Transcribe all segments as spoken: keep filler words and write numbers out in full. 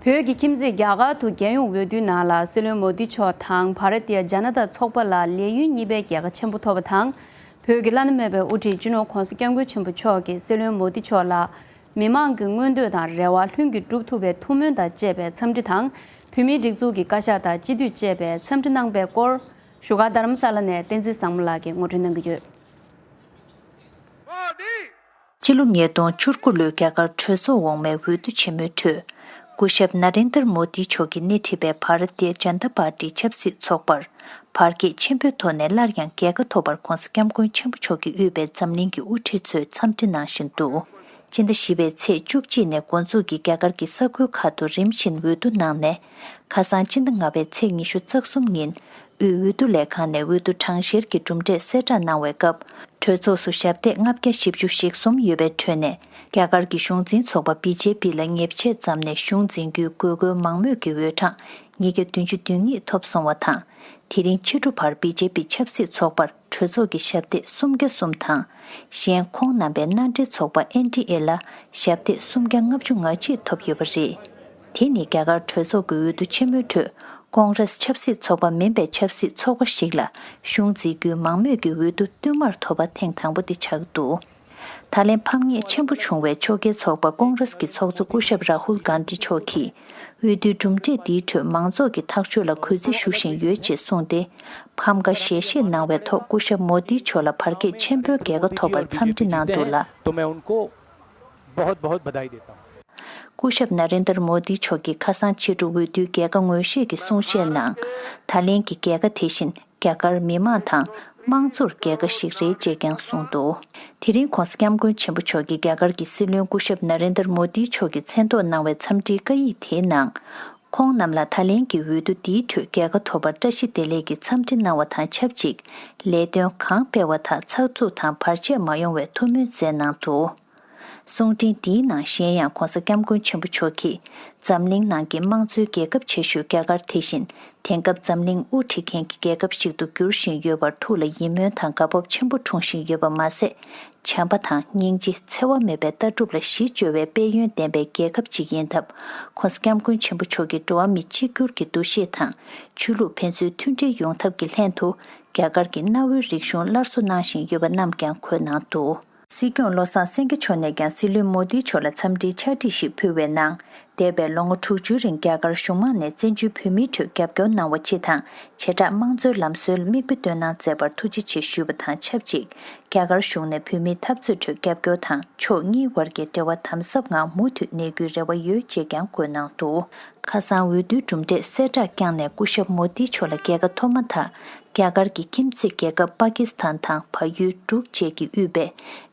བོད་ཀྱི་ཁྱིམ་མཚེས་རྒྱ་གར་དུ་རྒྱལ་ཡོངས་འོས་བསྡུའི་ནང་ལ་སྲིད་བློན་མོ་དི་མཆོག་དང་བྷ་ར་ཏི་ཡ་ཇ་ན་ཏ་ཚོགས་པ་ལ་ལས་ཡུན་གཉིས་པའི་རྒྱལ་ཁ་ཆེན་པོ་ཐོབ་པ་དང་། བོད་ཀྱི་བླ་ན་མེད་པའི་དབུ་ཁྲིད་སྤྱི་ནོར་༧གོང་ས་༧སྐྱབས་མགོན་ཆེན་པོ་མཆོག་གིས་སྲིད་བློན་མོ་དི་མཆོག་ལ། མི་མང་གི་མངོན་འདོད་དང་རེ་བ་ལྷུན་གྱིས་འགྲུབ་ཐུབ་པའི་ཐུགས་སྨོན་དང་བཅས་པའི་འཚམས་འདྲི་དང་། བོད་མིའི་སྒྲིག་འཛུགས་ཀྱི་བཀའ་ཤག་དང་སྤྱི་འཐུས་བཅས་པས་འཚམས་འདྲི་གནང་པའི་སྐོར། བཞུགས་སྒར་རྡ་རམ་ས་ལ་ནས་བསྟན་འཛིན་བཟང་མོ་ལགས་ཀྱིས་ངོ་སྤྲོད་གནང་གི་ཡོད། སྤྱི་ལོ་ཉིས་སྟོང་བཅུ་དགུ་ལོའི་རྒྱ་གར་གྲོས་ཚོགས་འོག་མའི་འོས་བསྡུ་ཆེན་མོའི་ཁྲོད། སྐུ་ཞབས་ན་རེན་དར་མོ་དི་མཆོག་གིས་སྣེ་ཁྲིད་པའི་བྷ་ར་ཏི་ཡ་ཇན་ད་པར་ཏི་ཆབ་སྲིད་ཚོགས་པར་བར་ཆད་ཆེན་པོའི་ཐོག་ནས་སླར་ཡང་རྒྱལ་ཁ་ཐོབ་པར་༧གོང་ས་༧སྐྱབས་མགོན་ཆེན་པོ་མཆོག་གིས་དབུས་པའི་འཛམ་གླིང་གི་དབུ་ཁྲིད་ཚོས་འཚམས་འདྲི་གནང་བཞིན་འདུག་སྤྱི་ཟླ་བཞི་པའི་ཚེས་བཅུ་གཅིག་ནས་འགོ་འཛུགས་ཀྱིས་རྒྱ་གར་གྱི་ས་ཁུལ་ཁག་ཏུ་རིམ་བཞིན་འོས་བསྡུ་གནང་ནས། ཁ་སང་སྤྱི་ཟླ་ལྔ་པའི་ཚེས་ཉི་ཤུ་རྩ་གསུམ་ཉིན་དབུས་འོས་བསྡུ་ལས་ཁང་ནས་འོས་བསྡུ་གྲངས་བཤེར་གྱི་གྲུབ་འབྲས་གསལ་བསྒྲགས་གནང་བའི་སྐབས། གྲོས་ཚོགས་སུ་ཞབས་སྟེགས་ལྔ་བརྒྱ་བཞི་བཅུ་ཞེ་གསུམ་ཡོད་པའི་ཁྲོད་ནས། རྒྱ་གར་གྱི་གཞུང་འཛིན་ཚོགས་པ་བི་ཇེ་པི་ལ་ཉེས་ཆད་བརྩམས་ནས་གཞུང་འཛིན་རྒྱུའི་དགོས་མཁོའི་མང་མོས་ཀྱི་འོས་གྲངས་ཉིས་བརྒྱ་བདུན་ཅུ་དོན་གཉིས་ཐོབ་སོང་བ་དང་། དེ་རིང་ཕྱི་དྲོ་བར་བི་ཇེ་པི་ཆབ་སྲིད་ཚོགས་པར་གྲོས་ཚོགས་ཀྱི་ཞབས་སྟེགས་སུམ་བརྒྱ་གསུམ་དང་། གཞན་ཁོང་རྣམ་པའི་མནའ་འབྲེལ་ཚོགས་པ་ཨེན་ཌི་ཨེ་ལ་ཞབས་སྟེགས་སུམ་བརྒྱ་ལྔ་བཅུ་ང་གཅིག་ཐོབ་ཡོད་པ་རེད། དེ་ནི་རྒྱ་གར་གྲོས་ཚོགས་ཀྱི་འོས་བསྡུ་ཆེན་མོའི་ཁྲོད་ཀོང་རེས་ཆབ་སྲིད་ཚོགས་པ་མིན་པའི་ཆབ་སྲིད་ཚོགས་པ་ཞིག་ལ་གཞུང་འཛིན་རྒྱུའི་མང་མོས་ཀྱི་འོས་བསྡུ་བསྟུད་མར་ཐོབ་པ་ཐེངས་དང་པོ་དེ་ཆགས་འདུག་ད་ལན་ཕམ་ཉེས་ཆེན་པོ་བྱུང་བའི་ཕྱོགས་འགལ་ཚོགས་པ་ཀོང་རེས་ཀྱི་ཚོགས་གཙོ་སྐུ་ཞབས་རཱ་ཧུལ་གྷན་དྷི་མཆོག་གིས་འོས་བསྡུའི་གྲུབ་འབྲས་འདིའི་ཁྲོད་མང་ཚོགས་ཀྱི་ཐག་གཅོད་ལ་གུས་བརྩི་ཞུ་བཞིན་ཡོད་ཅེས་གསུངས་ཏེ། ཕམ་ཁ་ཞལ་བཞེས་གནང་བའི་ཐོག་སྐུ་ཞབས་མོ་དྷི་མཆོག་ལ་བར་ཆད་ཆེན་པོའི་རྒྱལ་ཁ་ཐོབ་པར་འཚམས་འདྲི་གནང་འདུག་ལ། तो मैं उनको बहुत बहुत बधाई देता हूँ। སྐུ་ཞབས་ན་རེན་དར་མོ་དྷི་མཆོག་གིས་ཁ་སང་ཕྱི་དྲོ་འོས་བསྡུའི་རྒྱལ་ཁ་ངོས་བཞེས་ཀྱི་གསུང་བཤད་ནང་། ད་ལན་གྱི་རྒྱལ་ཁ་དེ་བཞིན་རྒྱ་གར་མི་མང་དང་དམངས་གཙོར་རྒྱལ་ཁ་ཞིག་རེད་ཅེས་ཀྱང་གསུངས་འདུག་དེ་རིང་༧གོང་ས་༧སྐྱབས་མགོན་ཆེན་པོ་མཆོག་གིས་རྒྱ་གར་གྱི་སྲིད་བློན་སྐུ་ཞབས་ན་རེན་དར་མོ་དྷི་མཆོག་གིས་མཚན་འདོགས་གནང་བའི་འཚམས་འདྲིའི་བཀའ་ཡིག་དེའི་ནང་། ཁོང་རྣམས་ལ་ད་ལན་གྱི་འོས་བསྡུ་འདིའི་ཁྲོད་རྒྱལ་ཁ་ཐོབ་པར་བཀྲ་ཤིས་བདེ་ལེགས་ཀྱི་འཚམས་འདྲི་གནང་བ་དང་ཆབས་ཅིག་ལས་དོན་གང་སྤེལ་བ་དག་ཚགས་ཚུད་དང་བར་ཆད་མ་ཡོང་བའི་ཐུགས་སྨོན་སྩལ་གནང་འདུག་གསུང་འཕྲིན་འདིའི་ནང་གཞན་ཡང་༧གོང་ས་༧སྐྱབས་མགོན་ཆེན་པོ་མཆོག་གིས་འཛམ་གླིང་ནང་གི་དམངས་གཙོའི་རྒྱལ་ཁབ་ཆེ་ཤོས་རྒྱ་གར་དེ་བཞིན་དེང་སྐབས་འཛམ་གླིང་དབུ་ཁྲིད་མཁན་གྱི་རྒྱལ་ཁབ་ཞིག་ཏུ་འགྱུར་བཞིན་ཡོད་པར་ཐུགས་ལ་ཡིད་སྨོན་དང་དགའ་སྤོབས་ཆེན་པོ་འཁྲུངས་བཞིན་ཡོད་པ་མ་ཟད། བྱམས་པ་དང་སྙིང་རྗེ་འཚེ་བ་མེད་པའི་ལྟ་གྲུབ་ལ་གཞི་བཅོལ་བའི་དཔལ་ཡོན་ལྡན་པའི་རྒྱལ་ཁབ་ཅིག་ཡིན་སྟབས། ༸གོང་ས་༸སྐྱབས་མགོན་ཆེན་པོ་མཆོག་གིས་འགྲོ་བ་མི་གཅིག་གྱུར་གྱི་འདུ་ཤེས་དང་ཆོས་ལུགས་ཕན་ཚུན་མཐུན་སྒྲིལ་ཡོང་ཐབས་ཀྱི་ལྷན་དུ། རྒྱ་གར་གྱི་གནའ་བོའི་རིག་གཞུང་སླར་གསོ་གནང་བཞིན་ཡོད་པ་རྣམས་ཀྱང་འཁོད་གནང་འདུག་སྲིད་སྐྱོང་བློ་བཟང་སེང་གེ་མཆོག་ནས་ཀྱང་སྲིད་བློན་མོ་དྷི་མཆོག་ལ་འཚམས་འདྲིའི་ཕྱག་བྲིས་ཤིག་ཕུལ་བའི་ནང་། འདས་པའི་ལོ་ངོ་དྲུག་ཅུའི་རིང་རྒྱ་གར་གཞུང་མང་ནས་བཙན་བྱོལ་བོད་མིའི་ཁྲོད་རྒྱབ་སྐྱོར་གནང་བ་སྤྱི་དང་། བྱེ་བྲག་དམངས་གཙོའི་ལམ་སྲོལ་མིག་དཔེ་སྟོན་གནང་མཛད་པར་ཐུགས་རྗེ་ཆེ་ཞུས་པ་དང་ཆབས་ཅིག་རྒྱ་གར་གཞུང་ནས་བོད་མིའི་འཐབ་རྩོད་ཁྲོད་རྒྱབ་སྐྱོར་དང་ཕྱོགས་གཉིས་དབར་གྱི་འབྲེལ་བ་དམ་ཟབ་ངང་མུ་མཐུད་གནས་རྒྱུའི་རེ་བ་ཡོད་ཅེས་ཀྱང་བཀོད་གནང་འདུག་ཁ་སང་འོས་བསྡུའི་གྲུབ་འབྲས་གསལ་བསྒྲགས་བསྐྱངས་ནས་སྐུ་ཞབས་མོ་དྷི་མཆོག་ལ་རྒྱལ་ཁ་ཐོབ་མ་ཐག་རྒྱ་གར་གྱི་ཁྱིམ་མཚེས་རྒྱལ་ཁབ་པ་ཀི་སི་ཐན་དང་བལ་ཡུལ་འབྲུག་བཅས་ཀྱིས་དབུས་པའི་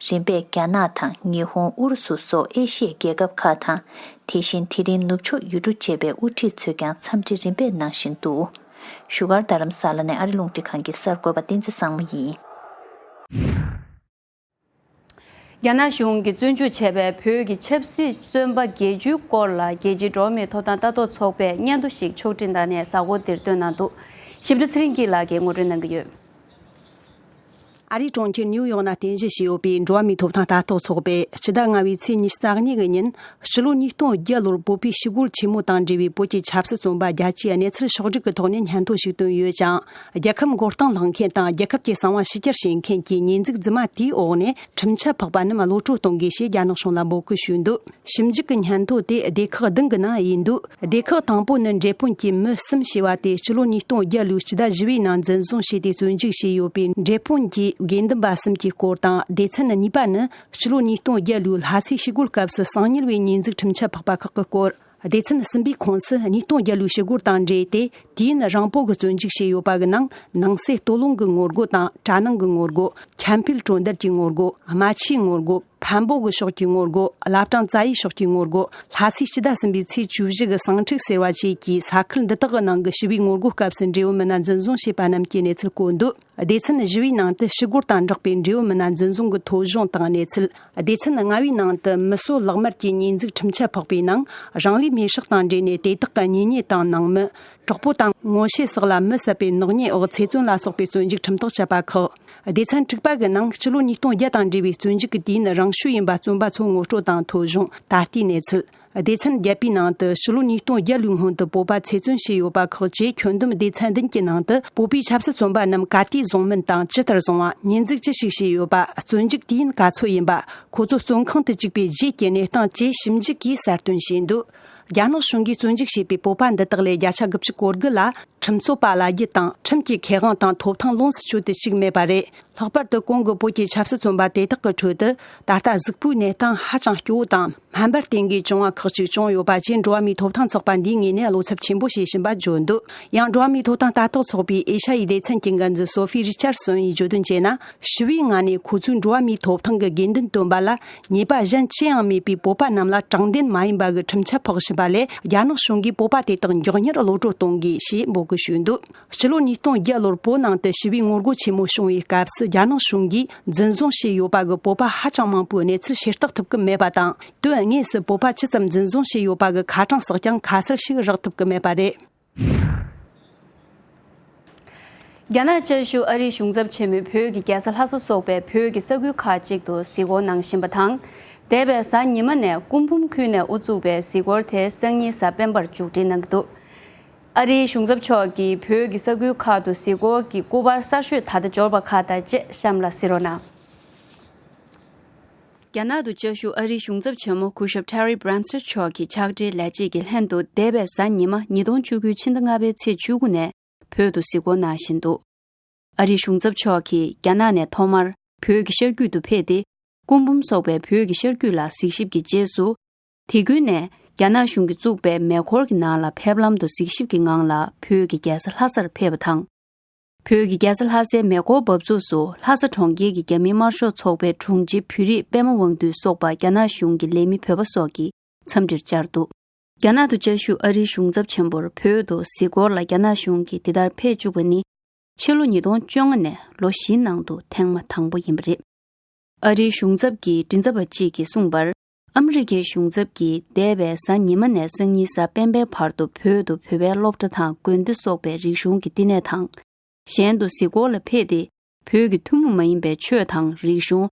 རིམ་པས་རྒྱ་ནག་དང་ཉི་ཧོང་ཨུ་རུ་སུ་སོགས་ཨེ་ཤི་ཡའི་རྒྱལ་ཁབ་ཁག་དང་། དེ་བཞིན་དེ་རིང་ནུབ་ཕྱོགས་ཡུལ་གྲུ་བཅས་པའི་དབུ་ཁྲིད་ཚོས་ཀྱང་འཚམས་འདྲི་རིམ་པས་གནང་བཞིན་འདུག་བཞུགས་སྒར་རྡ་རམ་ས་ལ་ནས་ཨ་རི་རླུང་འཕྲིན་ཁང་གི་གསར་འགོད་པ་བསྟན་འཛིན་བཟང་མོ་ཡིན། རྒྱ་ནག་གཞུང་གིས་བཙོན་འཇུག་བྱས་པའི་བོད་ཀྱི་ཆབ་སྲིད་བཙོན་པ་བརྒྱད་ཅུའི་སྐོར་ལ་རྒྱལ་སྤྱིའི་འགྲོ་བ་མིའི་ཐོབ་ཐང་ལྟ་རྟོག་ཚོགས་པས་སྙན་ཐོ་ཞིག་ཕྱོགས་སྒྲིག་གནང་ནས་གཟའ་འཁོར་འདིར་བཏོན་གནང་འདུག་ཞིབ་ཕྲ་ཚེ་རིང་སྐྱིད་ལགས་ཀྱིས་ངོ་སྤྲོད་གནང་གི་ཡོད། ཨ་རིའི་གྲོང་ཁྱེར་ནིའུ་ཡོག་ནང་རྟེན་གཞི་བྱས་ཡོད་པའི་འགྲོ་བ་མིའི་ཐོབ་ཐང་ལྟ་རྟོག་ཚོགས་པས་སྤྱི་ཟླ་ལྔ་པའི་ཚེས་ཉི་ཤུ་རྩ་གཉིས་ཀྱི་ཉིན། སྤྱི་ལོ་ཉིས་སྟོང་བརྒྱད་ལོར་བོད་པའི་ཞི་རྒོལ་ཆེན་མོ་དང་འབྲེལ་བའི་བོད་ཀྱི་ཆབ་སྲིད་བཙོན་པ་བརྒྱད་ཅུའི་གནས་ཚུལ་ཕྱོགས་བསྒྲིགས་ཀྱི་ཐོག་ནས་སྙན་ཐོ་ཞིག་བཏོན་ཡོད་ཅིང་། རྒྱལ་ཁབ་མགོ་རྟིང་བསླངས་མཁན་དང་རྒྱལ་ཁབ་ཀྱི་གསང་བ་ཕྱི་གྱར་བྱེད་མཁན་གྱི་ཉེས་འཛུགས་རྫུན་མ་དེའི་འོག་ནས་ཁྲིམས་ཆད་ཕོག་པ་རྣམས་གློད་བཀྲོལ་གཏོང་དགོས་ཞེས་རྒྱ་ནག་གཞུང་ལ་འབོད་སྐུལ་ཞུས་འདུག་ཞིབ་འཇུག་གི་སྙན་ཐོ་དེ་སྡེ་ཁག་བདུན་གྱི་ནང་ཡིན་འདུག་སྡེ་ཁག་དང་པོ་ནི་འབྲས་སྤུངས་ཀྱི་མི་གསུམ་ཞེས་པ་དེ་སྤྱི་ལོ་ཉིས་སྟོང་བརྒྱད་ལོའི་སྤྱི་ཟླ་བཞི་པའི་ནང་འཛིན་བཟུང་བྱས་ཏེ་བཙོན་འཇུག་བྱས་ཡོད་པའི་འབྲས་སྤུངས་ཀྱི་དགེ་འདུན་པ་གསུམ་གྱི་སྐོར་དང་། སྡེ་ཚན་གཉིས་པ་ནི་སྤྱི་ལོ་ཉིས་སྟོང་བརྒྱད་ལོའི་ལྷ་སའི་ཞི་རྒོལ་སྐབས་སུ་གསང་ཉུལ་བའི་ཉེས་འཛུགས་ཁྲིམས་ཆད་ཕོག་པ་ཁག་གི་སྐོར། སྡེ་ཚན་གསུམ་པའི་ཁོངས་སུ་ཉིས་སྟོང་བརྒྱད་ལོའི་ཞི་རྒོལ་དང་འབྲེལ་ཏེ་དུས་ཡུན་རིང་པོ་གི་བཙོན་འཇུག་བྱས་ཡོད་པ་གི་ནང་། ནང་སྲིད་སྟོད་ལུང་གི་ངོ་རྒོལ་དང་། གྲྭ་ནང་གི་ངོ་རྒོལ། ཁྱམས་སྤེལ་གྲོང་རྡལ་གྱི་ངོ་རྒོལ། རྨ་ཆུའི་ངོ་རྒོལ། འཕན་པོ་གི་ཕྱོགས་ཀྱི་ངོ་རྒོལ། བླ་བྲང་རྩ་བའི་ཕྱོགས་ཀྱི་ངོ་རྒོལ། ལྷ་སའི་སྤྱི་ཟླ་གསུམ་པའི་ཚེས་བཅུ་བཞི་གི་གསང་འཁྲུག་ཟེར་བ་བཅས་ཀྱི་ས་ཁུལ་འདི་དག་གི་ནང་གི་ཞི་བའི་ངོ་རྒོལ་སྐབས་སུ་འབྲེལ་ཡོད་མི་སྣ་འཛིན་བཟུང་བྱས་པ་རྣམས་ཀྱི་གནས་ཚུལ་བཀོད་འདུག་སྡེ་ཚན་བཞི་པའི་ནང་དུ་ཞི་རྒོལ་དང་འབྲེལ་བའི་འབྲེལ་ཡོད་མི་སྣ་འཛིན་བཟུང་གི་ཐོ་གཞུང་དང་གནས་ཚུལ། སྡེ་ཚན་ལྔ་པའི་ནང་དུ་མི་གསོད་ལག་དམར་གྱི་ཉེས་འཛུགས་ཁྲིམས་ཆད་ཕོག་པའི་ནང་། རང་ལུས་མེར་སྲེག་དང་འབྲེལ་ནས་དེ་དག་གི་གཉེན་ཉེ་དང་ནང་མི། གྲོགས་པོ་དང་ངོ་ཤེས་སོགས་ལ་མི་བསད་པའི་ནག་ཉེས་འོག་ཚེ་བཙོན་ལ་སོགས་པའི་བཙོན་འཇུག་ཁྲིམས་ཐག་བཅད་པ་ཁག་སྡེ་ཚན་དྲུག་པ་གི་ནང་སྤྱི་ལོ་ཉིས་སྟོང་བརྒྱད་དང་འབྲེལ་བའི་བཙོན་འཇུག་གི་དུས་ཡུན་རིང་ ཤོས་ཡིན་པ་བཙོན་པ་ཚོ་ངོ་སྤྲོད་དང་ཐོ་གཞུང་། ད་ལྟའི་གནས་ཚུལ། སྡེ་ཚན་བརྒྱད་པའི་ནང་དུ་ཕྱི་ལོ་ཉིས་སྟོང་བརྒྱད་ལོའི་སྔོན་དུ་བོད་པ་ཚེ་བཙོན་བྱས་ཡོད་པ་ཁག་ཅིག་ཁྱོན་བསྡོམས་སྡེ་ཚན་བདུན་གྱི་ནང་དུ་བོད་པའི་ཆབ་སྲིད་བཙོན་པ་རྣམས་ག་དུས་བཟུང་མིན་དང་ཇི་ལྟར་བཟུང་བ། ཉེས་འཛུགས་ཅི་ཞིག་བྱས་ཡོད་པ། བཙོན་འཇུག་དུས་ཡུན་ག་ཚོད་ཡིན་པ། ཁོ་ཚོ་བཙོན་ཁང་དུ་བཅུག་པའི་རྗེས་ཀྱི་གནས་སྟངས་བཅས་ཞིབ་འཇུག་གིས་གསལ་སྟོན་བྱས་འདུག་རྒྱ་ནག་གཞུང་གིས་བཙོན་འཇུག་བྱས་པའི་བོད་པ་འདི་དག་ལས་བརྒྱ་ཆ་དགུ་བཅུ་གོ་དགུ་ལ་ཁྲིམས་རྩོད་པ་བླ་རྒྱུ་དང་ཁྲིམས་ཀྱི་ཁེ་དབང་དང་ཐོབ་ཐང་ལོངས་སུ་སྤྱོད་དུ་བཅུག་མེད་པ་རེད། ལྷག་པར་དུ་གོང་གི་བོད་ཀྱི་ཆབ་སྲིད་བཙོན་པ་དེ་དག་གི་ཁྲོད་དུ་ད་ལྟ་གཟུགས་པོའི་གནས་སྟངས་ཧ་ཅང་སྐྱོ་བོ་དང་། སྨན་པར་བརྟེན་གྱི་བྱུང་བ་ཁག་ཅིག་བྱུང་ཡོད་པ་བཅས་འགྲོ་བ་མིའི་ཐོབ་ཐང་ཚོགས་པ་འདིའི་ངོས་ནས་བློ་འཚབ་ཆེན་པོ་བྱེད་བཞིན་པ་བརྗོད་འདུག་ཡང་འགྲོ་བ་མིའི་ཐོབ་ཐང་ལྟ་རྟོག་ཚོགས་པའི་ཨེ་ཤ་ཡའི་སྡེ་ཚན་གྱི་འགན་འཛིན་སོ་ཧྥི་རི་ཆར་སོན་ཡིས་བརྗོད་དོན་བྱས་ན། ཞི་བའི་ངང་ནས་ཁོ་ཚོས་འགྲོ་བ་མིའི་ཐོབ་ཐང་གི་དགོས་འདུན་བཏོན་པ་ལ་ཉེས་པ་གཞན་ཅི་ཡང་མེད་པའི་བོད་པ་རྣམས་ལ་དྲང་བདེན་མ་ཡིན་པ་གི་ཁྲིམས་ཆད་ཕོག་བཞིན་པ་ལས། རྒྱ་ནག་གཞུང་གིས་བོད་པ་དེ་དག་མགྱོགས་མྱུར་གློད་གྲོལ་གཏོང་དགོས་ཞེས་འབོད་སྐུལ་ཞུས་འདུག་ཕྱི་ལོ་ཉིས་སྟོང་བརྒྱད་ལོར་བོད་ནང་དུ་ཞི་བའི་ངོ་རྒོལ་ཆེན་མོ་བྱུང་བའི་སྐབས་སུ། རྒྱ་ནག་གཞུང་གིས་འཛིན་བཟུང་བྱས་ཡོད་པ་གི་བོད་པ་ཧ་ཅང་མང་པོའི་གནས་ཚུལ་ཤེས་རྟོགས་ཐུབ་ཀྱི་མེད་པ་དང་། དོན་དངོས་སུ་བོད་པ་ཇི་ཙམ་འཛིན་བཟུང་བྱས་ཡོད་པ་གི་ཁ་གྲངས་སོགས་ཀྱང་ཁ་གསལ་ཞིག་རག་ཐུབ་ཀྱི་མེད་པ་རེད། རྒྱ་ནག་བཅའ་བཞུགས་ཨ་རིའི་གཞུང་ཚབ་ཆེན་མོས་བོད་ཀྱི་རྒྱལ་ས་ལྷ་ས་སོགས་པའི་བོད་ཀྱི་ས་ཁུལ་ཁག་ཅིག་ཏུ་གཟིགས་སྐོར་གནང་བཞིན་པ་དང་། འདས་པའི་གཟའ་ཉི་མ་ནས་སྐུ་འབུམ་ཁུལ་ནས་དབུ་བཙུགས་པའི་གཟིགས་སྐོར་དེ་སང་ཉིན་གཟའ་སྤེན་པར་མཇུག་སྒྲིལ་གནང་གི་འདུག་ཨ་རིའི་གཞུང་ཚབ་མཆོག་གིས་བོད་ཀྱི་ས་ཁུལ་ཁག་ཏུ་གཟིགས་སྐོར་གྱི་སྐུ་པར་གསར་ཤོས་ད་ལྟ་འབྱོར་པ་ཁག་དང་བཅས་གཤམ་ལ་གཟིགས་རོགས་གནང་། རྒྱ་ནག་ཏུ་བཅའ་བཞུགས་ཨ་རིའི་གཞུང་ཚབ་ཆེན་མོ་སྐུ་ཞབས་Terry Branstad་མཆོག་གི་ཕྱག་སྦྲེལ་ལས་བྱེད་ཀྱི་ལྷན་དུ་འདས་པའི་གཟའ་ཉི་མ་ཉིས་སྟོང་བཅུ་དགུ་ཕྱི་ཟླ་ལྔ་པའི་ཚེས་བཅུ་དགུ་ནས་བོད་དུ་གཟིགས་སྐོར་གནང་བཞིན་འདུག་ཨ་རིའི་གཞུང་ཚབ་མཆོག་གིས་རྒྱ་ནག་ནས་ཐོག་མར་བོད་ཀྱི་ཤར་རྒྱུད་དུ་ཕེབས་ཏེ། སྐུ་འབུམ་སོགས་པའི་བོད་ཀྱི་ཤར་རྒྱུད་ལ་གཟིགས་ཞིབ་ཀྱི་རྗེས་སུ། དེ་ཁུལ་ནས་རྒྱ་ནག་གཞུང་གིས་བཙུགས་པའི་མེ་འཁོར་གྱི་ནང་ལ་ཕེབས་ལམ་དུ་གཟིགས་ཞིབ་ཀྱི་ངང་ལ་བོད་ཀྱི་རྒྱལ་ས་ལྷ་སར་ཕེབས་པ་དང་། བོད་ཀྱི་རྒྱལ་ས་ལྷ་སའི་མེ་འཁོར་འབབ་ཚུགས་སུ་ལྷ་ས་གྲོང་ཁྱེར་གྱི་རྒྱ་མི་དམར་ཤོག་ཚོགས་པའི་དྲུང་ཆེ་བོད་རིགས་པད་མ་དབང་འདུས་སོགས་པ་རྒྱ་ནག་གཞུང་གི་ལས་མི་བོད་པ་སོགས་ཀྱིས་འཚམས་འདྲིར་བཅར་འདུག་རྒྱ་ནག་ཏུ་བཅའ་བཞུགས་ཨ་རིའི་གཞུང་ཚབ་ཆེན་པོར་བོད་དུ་གཟིགས་སྐོར་ལ་རྒྱ་ནག་གཞུང་གིས་འདི་ལྟར་ཕེབས་བཅུག་པ་ནི། ཕྱི་ལོ་ཉིས་སྟོང་བཅོ་ལྔ་ནས་ལོ་བཞིའི་ནང་དུ་ཐེངས་མ་དང་པོ་ཡིན་པ་རེད། ཨ་རིའི་གཞུང་ཚབ་ཀྱི་མགྲིན་ཚབ་པ་གཅིག་གིས་གསུངས་པར། ཨ་མི་རི་ཀའི་གཞུང་ཚབ་ཀྱིས་འདས་པའི་གཟའ་ཉི་མ་ནས་སང་ཉིན་གཟའ་སྤེན་པའི་བར་དུ་བོད་དུ་བོད་པའི་སློབ་གྲྭ་དང་དགོན་སྡེ་སོགས་པའི་རིག་གཞུང་གི་བསྟི་གནས་དང་། གཞན་དུ་གཟིགས་སྐོར་ལ་ཕེབས་ཏེ། བོད་ཀྱི་ཐུན་མོང་མ་ཡིན་པའི་ཆོས་དང་རིག་གཞུང་།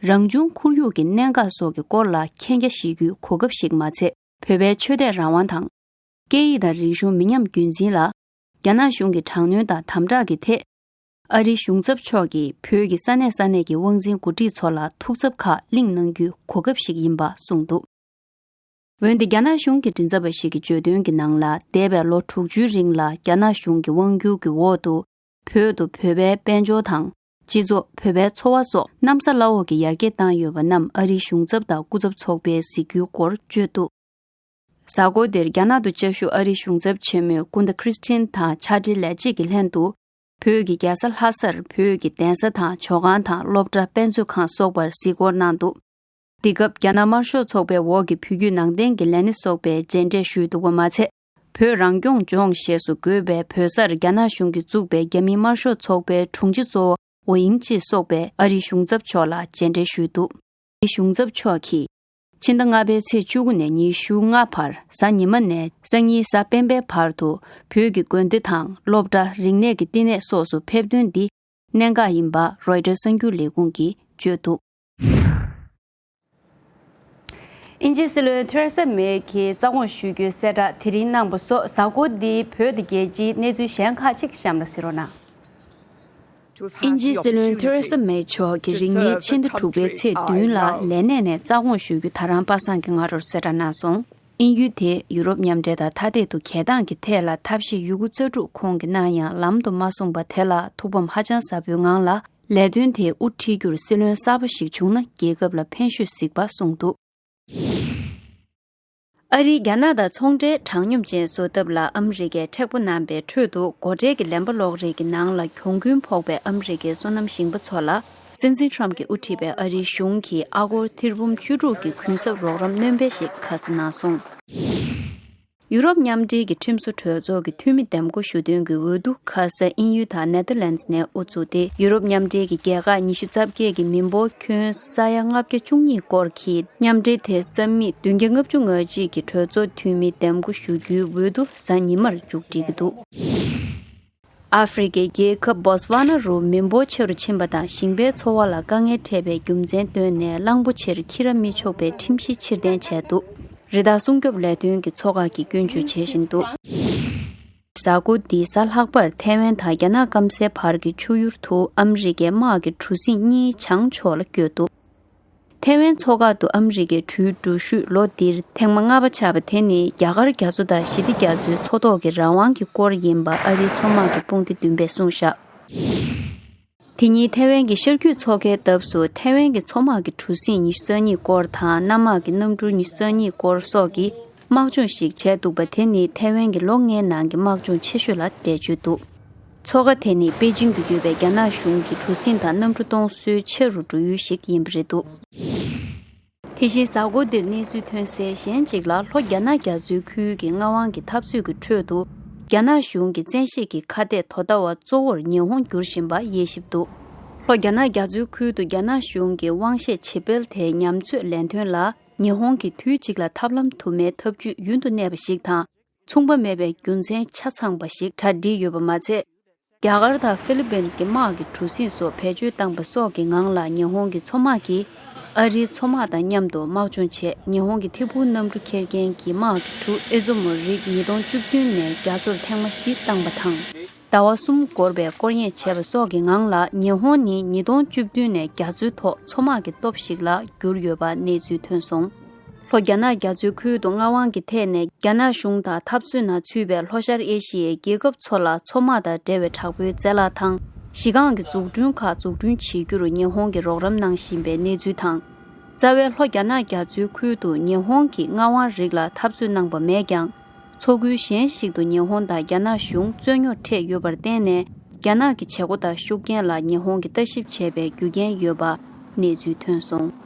རང་བྱུང་ཁོར་ཡུག་གི་གནད་འགག་སོགས་ཀྱི་སྐོར་ལ་མཁྱེན་རྒྱ་ཤེས་རྒྱུའི་གོ་སྐབས་ཤིག་མ་ཚད། བོད་པའི་ཆོས་དད་རང་དབང་དང་། སྐད་ཡིག་དང་རིག་གཞུང་མི་ཉམས་རྒྱུན་འཛིན་ལ། རྒྱ་ནག་གཞུང་གི་དྲག་གནོན་དང་དམ་དྲག་གི་ཐད། ཨ་རིའི་གཞུང་ཚབ་མཆོག་གིས་བོད་ཀྱི་ས་གནས་ས་གནས་ཀྱི་དབང་འཛིན་འགོ་ཁྲིད་ཚོ་ལ་ཐུགས་འཚབ་ཁག་གླེང་གནང་རྒྱུའི་གོ་སྐབས་ཤིག་ཡིན་པ་གསུངས་འདུག་འོན་ཏེ་རྒྱ་ནག་གཞུང་གི་མགྲིན་ཚབ་པ་ཞིག་གིས་བརྗོད་དོན་གྱི་ནང་ལ། འདས་པའི་ལོ་དྲུག་ཅུའི་རིང་ལ་རྒྱ་ནག་གཞུང་གི་དབང་བསྒྱུར་གྱི་འོག་ཏུ། བོད་དུ་བོད་པའི་དཔལ་འབྱོར་དང་། སྤྱི་ཚོགས། བོད་པའི་འཚོ་བ་སོགས་གནམ་ས་བླ་འོག་གི་ཡར་རྒྱས་བཏང་ཡོད་པ་རྣམས་ཨ་རིའི་གཞུང་ཚབ་དང་སྐུ་ཚབ་ཚོགས་པས་གཟིགས་རྒྱུའི་སྐོར་བརྗོད་འདུག་གཟའ་འཁོར་འདིར་རྒྱ་ནག་ཏུ་བཅའ་བཞུགས་ཨ་རིའི་གཞུང་ཚབ་ཆེན་མོས་སྐུ་ཟླ་ཁྲིས་ཏིན་དང་ཕྱག་སྦྲེལ་ལས་བྱེད་ཀྱི་ལྷན་དུ། བོད་ཀྱི་རྒྱལ་ས་ལྷ་སར་བོད་ཀྱི་གདན་ས་དང་ཇོ་ཁང་དང་སློབ་གྲྭ། དཔེ་མཛོད་ཁང་སོགས་པར་གཟིགས་སྐོར་གནང་འདུག་འདི་སྐབས་རྒྱ་ནག་དམར་ཤོག་ཚོགས་པའི་འོག་གི་བོད་བརྒྱུད་ནང་བསྟན་གྱི་ལས་སྣེ་སོགས་པས་མཇལ་འཕྲད་ཞུས་འདུག་པ་མ་ཚད། བོད་རང་སྐྱོང་ལྗོངས་ཞེས་སུ་འགོད་པའི་བོད་སར་རྒྱ་ནག་གཞུང་གིས་བཙུགས་པའི་རྒྱ་མིའི་དམར་ཤོག་ཚོགས་པའི་དྲུང་ཆེ་གཙོ་བོ་ཝུ་དབྱིང་ཅེ་སོགས་པས་ཨ་རིའི་གཞུང་ཚབ་མཆོག་ལ་མཇལ་འཕྲད་ཞུས་འདུག་ཨ་རིའི་གཞུང་ཚབ་མཆོག་གིས། ཕྱི་ཟླ་ལྔ་པའི་ཚེས་བཅུ་དགུ་ནས་ཉི་ཤུ་ལྔ་བར་གཟའ་ཉི་མ་ནས་སང་ཉིན་གཟའ་སྤེན་པའི་བར་དུ་བོད་ཀྱི་དགོན་སྡེ་དང་སློབ་གྲྭ། རིག་གནས་ཀྱི་བསྟི་གནས་སོགས་སུ་ཕེབས་དོན་འདི་གནད་འགག་ཡིན་པ་རོའི་ཊར་གསར་འགྱུར་ལས་ཁུངས་ཀྱིས་བརྗོད་འདུག་དབྱིན་ཇིའི་སྲིད་བློན་ཐེ་རེ་ས་མེ་གིས་རྩ་དགོངས་ཞུ་རྒྱུའི་གསལ་བསྒྲགས་དེ་རིང་གནང་པ་སོགས། གཟའ་འཁོར་འདིའི་བོད་དང་རྒྱལ་སྤྱིའི་གནས་ཚུལ་གཞན་ཁག་ཅིག་གཤམ་ལ་གཟིགས་རོགས་གནང་། དབྱིན་ཇིའི་སྲིད་བློན་ཐེ་རེ་ས་མེ་མཆོག་གིས་རིང་མིན་ཕྱི་ཟླ་དྲུག་པའི་ཚེས་བདུན་ལ་ལས་གནས་ནས་རྩ་དགོངས་ཞུ་རྒྱུ་ད་རང་པ་སངས་ཀྱིས་སྔ་དྲོར་གསལ་བསྒྲགས་གནང་སོང་། དབྱིན་ཡུལ་དེས་ཡུ་རོབ་མཉམ་འབྲེལ་དང་ཐ་དད་དུ་གྱེས་སྟངས་ཀྱི་ཐད་ལ་ཐབས་ཤེས་ཡོད་རྒུ་རྩལ་སྤྲུགས་ཁོང་གིས་གནང་ཡང་ལམ་དུ་མ་སོང་པ་དེ་ལ་ཐུགས་ཕམ་ཧ་ཅང་ཟབ་པོའི་ངང་ལ་ལས་དོན་དེ་དབུ་ཁྲིད་རྒྱུར་སྲིད་བློན་གསར་པ་ཞིག་བྱུང་ན་རྒྱལ་ཁབ་ལ་ཕན་ཤོས་གཟིགས་པ་གསུངས་འདུག་ཨ་རིས་རྒྱ་ནག་དང་ཚོང་འབྲེལ་དྲང་སྙོམས་ཅན་བཟོ་ཐབས་ལ་ཨ་མི་རི་ཀས་མཁྲེགས་པོ་གནང་པའི་ཁྲོད་དུ། སྒོ་ཁྲལ་གྱི་ལན་པ་སློག་རེས་ཀྱི་ནང་ལ་གྱོང་གུན་ཕོག་པའི་ཨ་མི་རི་ཀའི་སོ་ནམ་ཞིང་པ་ཚོ་ལ། སྲིད་འཛིན་ཁྲོམ་གྱིས་དབུ་ཁྲིད་པའི་ཨ་རིའི་གཞུང་གིས་ཨ་སྒོར་ཐེར་འབུམ་བཅུ་དྲུག་གི་གུན་གསབ་རོགས་རམ་སྣོན་སྤེལ་ཞིག་ཁ་གསལ་གནང་སོང་། ཡུ་རོབ་མཉམ་འབྲེལ་གྱི་ཁྲིམས་བཟོ་གྲོས་ཚོགས་ཀྱི་འཐུས་མི་འདེམས་བསྐོ་ཞུ་དོན་གྱི་འོས་བསྡུ་ཁ་ས་དབྱིན་ཡུལ་དང་ནེ་ཐར་ལན་ནས་དབུ་བཙུགས་ཏེ། ཡུ་རོབ་མཉམ་འབྲེལ་གྱི་རྒྱལ་ཁག་ཉི་ཤུ་རྩ་བརྒྱད་ཀྱི་མི་འབོར་ཁྱོན་ས་ཡ་ལྔ་བརྒྱ་བཅུ་གཉིས་སྐོར་གྱིས་མཉམ་འབྲེལ་དེ་ས་མིག་བདུན་བརྒྱ་ལྔ་བཅུ་ང་གཅིག་གི་གྲོས་ཚོགས་འཐུས་མི་འདེམས་བསྐོ་ཞུ་རྒྱུའི་འོས་བསྡུ་གཟའ་ཉི་མར་མཇུག་སྒྲིལ་གྱི་འདུག་ཨ་ཧྥེ་རི་ཁའི་རྒྱལ་ཁབ་སྦོ་ཙི་ཝ་ན་རུ་མི་འབོར་ཆེ་རུ་ཕྱིན་པ་དང་ཞིང་པའི་འཚོ་བ་ལ་དཀའ་ངལ་འཕྲད་པའི་རྒྱུ་མཚན་བཏོན་ནས་གླང་པོ་ཆེར་འཁྱིད་ར་མི་ཆོག་པའི་ཁྲིམས་གཞི་ཕྱིར་འཐེན་བྱས་འདུག་རི་དྭགས་སྲུང་སྐྱོབ་ལས་དོན་གྱི་ཚོགས་ཁག་གིས་སྐྱོན་བརྗོད་བྱེད་བཞིན་འདུག་གཟའ་འཁོར་འདིའི་གཟའ་ལྷག་པར་ཐའེ་ཝན་དང་རྒྱ་ནག་སྐམ་སའི་བར་གྱི་ཆུ་ཡུར་དུ་ཨ་མི་རི་ཀའི་དམག་གི་གྲུ་གཟིངས་གཉིས་བྱང་ཕྱོགས་ལ་བསྐྱོད་འདུག་ཐའེ་ཝན་མཚོ་ཁག་ཏུ་ཨ་མི་རི་ཀའི་གྲུའི་འགྲུལ་བཞུད་ལོ་འདིར་ཐེངས་མ་ལྔ་པ་ཆགས་པ་དེ་ནི་རྒྱ་གར་རྒྱ་མཚོ་དང་ཞི་བདེ་རྒྱ་མཚོའི་མཚོ་ཐོག་གི་རང་དབང་གི་སྐོར་ཡིན་པ་ཨ་རིའི་མཚོ་དམག་གི་དཔུང་སྡེ་བདུན་པས་གསུངས་བཞག་དེ་ཉིན་ཐའེ་ཝན་གྱི་ཤར་རྒྱུད་མཚོ་ཁའི་འདབས་སུ་ཐའེ་ཝན་གྱི་མཚོ་དམག་གི་གྲུ་གཟིངས་ཉི་ཤུ་རྩ་གཉིས་སྐོར་དང་གནམ་དམག་གི་གནམ་གྲུ་ཉི་ཤུ་རྩ་གཉིས་སྐོར་སོགས་ཀྱི་དམག་སྦྱོང་ཞིག་བྱས་འདུག་པ་དེ་ནི་ཐའེ་ཝན་གྱི་ལོ་ལྔའི་ནང་གི་དམག་སྦྱོང་ཆེ་ཤོས་ལ་འགྲེལ་བརྗོད་འདུག་མཚོ་ཁ་དེ་ནི་པེ་ཅིང་དུ་ཡོད་པའི་རྒྱ་ནག་གཞུང་གི་གྲུ་གཟིངས་དང་གནམ་གྲུ་གཏོང་སའི་ཆ་རུ་འགྲོ་ཡུལ་ཞིག་ཡིན་པ་རེད་འདུག་དེ་བཞིན་གཟའ་འཁོར་འདིར་གནས་ཚུལ་ཐོན་གསལ་གཞན་གཅིག་ལ། ལྷོ་རྒྱ་ནག་རྒྱ་མཚོའི་ཁུལ་གྱི་མངའ་དབང་གི་འཐབ་རྩོད་ཀྱི་ཁྲོད་དུ་རྒྱ་ནག་གཞུང་གི་བཙན་ཤེད་ཀྱི་ཁ་གཏད་དོ་ཟླ་བ་གཙོ་བོར་ཉི་ཧོང་གྱུར་བཞིན་པ་དབྱེ་ཞིབ་འདུག་ལྷོ་རྒྱ་ནག་རྒྱ་མཚོའི་ཁུལ་དུ་རྒྱ་ནག་གཞུང་གི་དབང་ཤེད་བྱེད་སྤེལ་དེ་ཉམས་ཚོད་ལེན་དོན་ལ་ཉི་ཧོང་གིས་དུས་གཅིག་ལ་ཐབས་ལམ་དུ་མའི་ཐབས་ཇུས་ཡུན་དུ་གནས་པ་ཞིག་དང་། མཚུངས་པ་མེད་པའི་རྒྱུ་མཚན་ཆ་ཚང་པ་ཞིག་གྲ་སྒྲིག་ཡོད་པ་མ་ཚད། རྒྱ་གར་དང་ཧྥི་ལི་པིན་གྱི་དམག་གི་གྲུ་གཟིངས་སོགས་བེད་སྤྱོད་བཏང་པ་སོགས་ཀྱི་ངང་ལ་ཉི་ཧོང་གི་མཚོ་དམག་གིས་ཨ་རིའི་མཚོ་དམག་དང་མཉམ་དུ་དམག་སྦྱོང་བྱས། ཉི་ཧོང་གི་ཐད་འཕུར་གནམ་གྲུ་འཁྱེར་མཁན་གྱི་དམག་གི་གྲུ་ཨེ་ཛོ་མོ་རིགས་ཉིས་སྟོང་བཅུ་བདུན་ནས་རྒྱ་མཚོར་ཐེངས་མ་བཞི་བཏང་པ་དང་། ཟླ་བ་གསུམ་འགོར་བའི་སྐོར་གཡེང་བྱས་པ་སོགས་ཀྱི་ངང་ལ་ཉི་ཧོང་ནི་ཉིས་སྟོང་བཅུ་བདུན་ནས་རྒྱ་མཚོའི་ཐོག་མཚོ་དམག་གི་སྟོབས་ཤིག་ལ་གྱུར་ཡོད་པ་གནས་ཚུལ་ཐོན་སོང་། ལྷོ་རྒྱ་ནག་རྒྱ་མཚོའི་ཁུལ་དུ་མངའ་དབང་གི་ཐད་ནས་རྒྱ་ནག་གཞུང་དང་འཐབ་རྩོད་ནང་ཚུད་པའི་ལྷོ་ཤར་ཨེ་ཤི་ཡའི་རྒྱལ་ཁབ་ཚོ་ལ་མཚོ་དམག་དང་འབྲེལ་བའི་དྲག་པོའི་རྩལ་བརླག་དང་། གཞི་རྐང་གི་འཛུགས་སྐྲུན་ཁག་འཛུགས་སྐྲུན་བྱེད་རྒྱུར་ཉི་ཧོང་གིས་རོགས་རམ་གནང་བཞིན་པའི་གནས་ཚུལ་དང་། རྩ་བའི་ལྷོ་རྒྱ་ནག་རྒྱ་མཚོའི་ཁུལ་དུ་ཉི་ཧོང་གི་མངའ་དབང་རིགས་ལ་འཐབ་རྩོད་གནང་པ་མེད་ཀྱང་། མཚོ་ཁུལ་གཞན་ཞིག་ཏུ་ཉི་ཧོང་དང་རྒྱ་ནག་གཞུང་རྩོད་རྙོག་འཕྲད་ཡོད་པར་བརྟེན་ནས། རྒྱ་ནག་གི་བྱེད་སྒོ་དང་ཤུགས་རྐྱེན་ལ་ཉི་ཧོང་གིས་ལྟ་ཞིབ་བྱས་པའི་རྒྱུ་རྐྱེན་ཡོད་པ་གནས་ཚུལ་ཐོན་སོང་།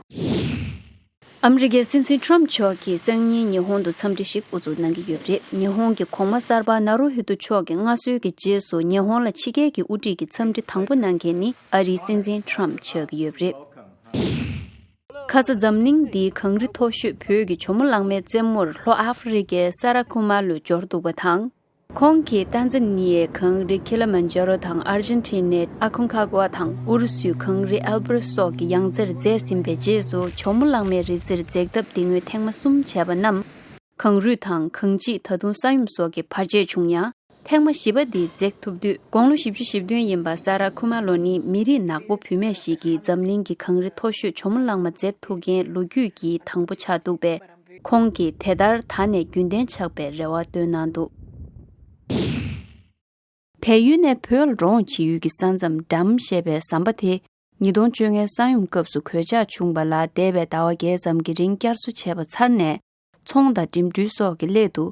ཨ་མི་རི་ཀའི་སྲིད་འཛིན་ཁྲོམ་མཆོག་གིས་སང་ཉིན་ཉི་ཧོང་དུ་འཚམས་འདྲི་ཞིག་དབུ་འཛུགས་གནང་གི་ཡོད་པ་རེད། ཉི་ཧོང་གི་གོང་མ་གསར་པ་ནཱ་རུ་ཧི་ཏུ་མཆོག་གི་མངའ་གསོལ་གྱི་རྗེས་སུ་ཉི་ཧོང་ལ་ཕྱི་རྒྱལ་གྱི་དབུ་ཁྲིད་ཀྱི་འཚམས་འདྲི་དང་པོ་གནང་མཁན་ནི་ཨ་རིའི་སྲིད་འཛིན་ཁྲོམ་ཆགས་ཀྱི་ཡོད་པ་རེད། ཁ་ས་འཛམ་གླིང་འདིའི་གངས་རི་མཐོ་ཤོས་བོད་ཀྱི་ཇོ་མོ་གླང་མའི་རྩེ་མོར་ལྷོ་ཨ་ཧྥེ་རི་ཀའི་ས་ར་ཁུ་མ་ལུ་འབྱོར་འདུག་པ་དང་། ཁོང་གིས་ཏན་ཛ་ནི་ཡའི་གངས་རི་ཁི་ལི་མན་ཇ་རོ་དང་ཨར་ཇན་ཊི་ནའི་ཨ་ཁོན་ཁ་ཀོ་ཝ་དང་ཨུ་རུ་སུའི་གངས་རི་ཨལ་པར་སོགས་ཀྱི་ཡང་རྩེར་འཛེགས་ཟིན་པའི་རྗེས་སུ་ཇོ་མོ་གླང་མའི་རི་རྩེར་འཛེགས་ཐབས་འདི་སྔོན་ཐེངས་མ་གསུམ་བྱས་པ་རྣམས། གངས་རུད་དང་གངས་དཔྱིད་ད་དུང་ས་ཡོམ་སོགས་ཀྱི་བར་ཆད་བྱུང་ཡང་། ཐེངས་མ་བཞི་པ་འདི་འཛེགས་ཐུབ་དུས། དགུང་ལོ་བཞི་བཅུ་ཞེ་བདུན་ཡིན་པ་ས་ར་ཁུ་མ་ལོ་ནི་མི་རིགས་ནག་པོ་བུད་མེད་ཞིག་གིས་འཛམ་གླིང་གི་གངས་རི་མཐོ་ཤོས་ཇོ་མོ་གླང་མ་འཛེགས་ཐུབ་མཁན་ལོ་རྒྱུས་ཀྱི་དང་པོ་ཆགས་འདུག་པས། ཁོང་གིས་དེ་ལྟར་ད་ནས་རྒྱུན་ལྡན་ཆགས་པའི་རེ་བ་བཏོན་གནང་འདུག་བལ་ཡུལ་ནས་བོད་ལ་འགྲོ་འོང་བྱེད་ཡུལ་གྱི་ས་མཚམས་འགྲམ་ཞེས་པའི་ཟམ་པ་དེ། ཉིས་སྟོང་བཅོ་ལྔའི་ས་ཡོམ་སྐབས་སུ་གོད་ཆག་བྱུང་བ་ལ་འདས་པའི་ཟླ་བ་བརྒྱད་ཙམ་གྱི་རིང་བསྐྱར་གསོ་བྱས་པ་ཚར་ནས། ཚོང་དང་འགྲིམ་འགྲུལ་སོགས་ཀྱི་སླད་དུ།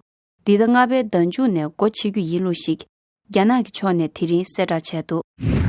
འདི་ཟླ་ལྔ་པའི་ཟླ་མཇུག་ནས་སྒོ་ཕྱེ་རྒྱུ་ཡིན་ལུགས་ཤིག་རྒྱ་ནག་གི་ཕྱོགས་ནས་དེ་རིང་གསལ་བསྒྲགས་བྱས་འདུག